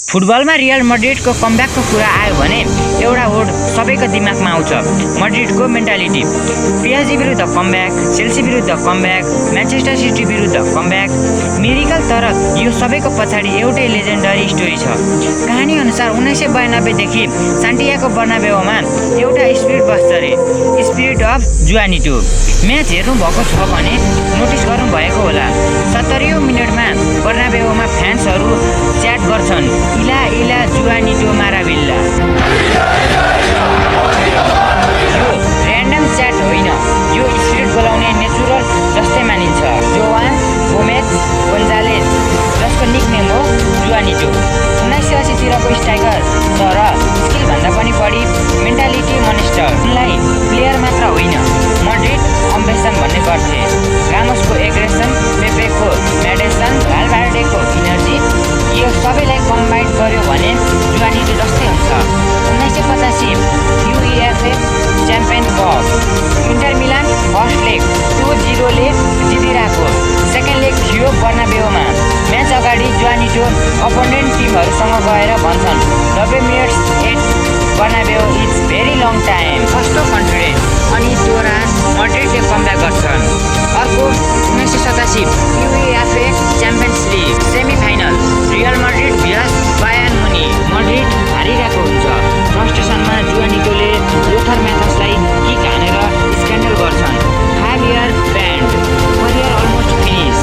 फुटबलमा रियल मड्रिडको कमब्याकको कुरा आयो भने एउटा वर्ड सबैको दिमागमा आउँछ, मड्रिडको मेन्टालिटी। पिएसजी विरुद्ध कमब्याक, चेल्सी विरुद्ध कमब्याक, म्यान्चेस्टर सिटी विरुद्ध कमब्याक, मिरिकल। तर यो सबैको पछाडि एउटै लेजेन्डरी स्टोरी छ। कहानी अनुसार 1992 देखि सान्टियागो बर्नाबेउमा एउटा स्पिरिट बस्छ रे, स्पिरिट अफ जुआनिटो। म्याच हेर्नु भएको छ भने नोटिस गर्नु भएको होला, 70औं मिनेटमा बर्नाबेउमा फ्यान्सहरू च्याट गर्छन्, इला इला जुआनिटो माराभिल्ला। यो र्यान्डम च्याट होइन, यो स्पिरिट बोलाउने नेचुरल जस्तै मानिन्छ। जोवान गोमेज गोन्जालेज, जसको निकनेम हो जुआनिटो, 1980 तिरको स्ट्राइकर, तर स्किलभन्दा पनि बढी मेन्टालिटी मन्स्टर। उनलाई प्लेयर मात्र होइन, मड्रिड अम्बेसन भन्ने गर्थे। रामोसको एग्रेसन, पेपेको म्याडेसन, भालभार्डेको इनर्जी, यो सबैलाई कम्बाइन गर्यो भने जुआनिटो जस्तै हुन्छ। 1985 UEFA च्याम्पियन कप, इन्टर मिलान फर्स्ट लेग 2-0 ले जितिरहेको। सेकेन्ड लेग थियो बर्नाबेउमा। म्याच अगाडि जुआनिटो अपोनेन्ट टिमहरूसँग गएर भन्छन्, 90 minutes at Bernabeu is very long time. कस्तो कन्फिडेन्स! अनि दौरान मड्रिडले कमब्याक गर्छन्। अर्को 1987 UEFA Champions League semifinal, Real Madrid vs Bayern Munich. Madrid हारिरहेको हुन्छ। फ्रस्ट्रेसनमा जुआनिटोले लोथर म्याथसलाई किक हानेर स्क्यान्डल गर्छन्। 5 year ban, career almost finish.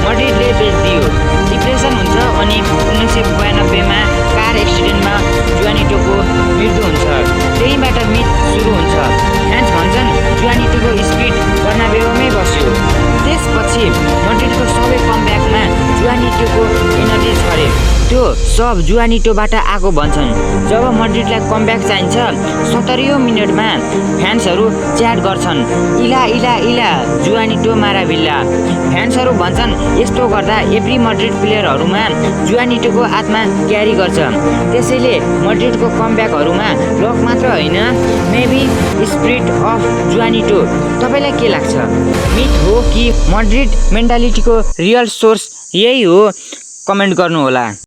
मड्रिडले बेच्दियो। डिप्रेसन हुन्छ अनि 1992 मा कार एक्सिडेन्टमा जुआनिटोको मृत्यु हुन्छ। त्यहीबाट मिथ सुरु हुन्छ। फ्यान्स भन्छन् जुआनिटोको स्पिरिट बर्नाबेउमै बस्यो। त्यसपछि मड्रिडको सबै कमब्याकमा जुआनिटोको एनर्जी छरे। त्यो सब जुआनिटोबाट आएको भन्छन्। जब मड्रिडलाई कमब्याक चाहिन्छ, 70औं मिनेटमा फ्यान्सहरू च्याट गर्छन्, इला इला इला जुआनिटो माराभिल्ला। फ्यान्सहरू भन्छन् यस्तो गर्दा एभ्री मड्रिड प्लेयरहरूमा जुआनिटोको आत्मा क्यारी गर्छ। त्यसैले मड्रिडको कमब्याकहरूमा लक मात्र होइन, मेबी स्पिरिट अफ जुआनिटो। तपाईँलाई के लाग्छ? मिथ हो कि मड्रिड मेन्टालिटीको रियल सोर्स यही हो? कमेन्ट गर्नुहोला।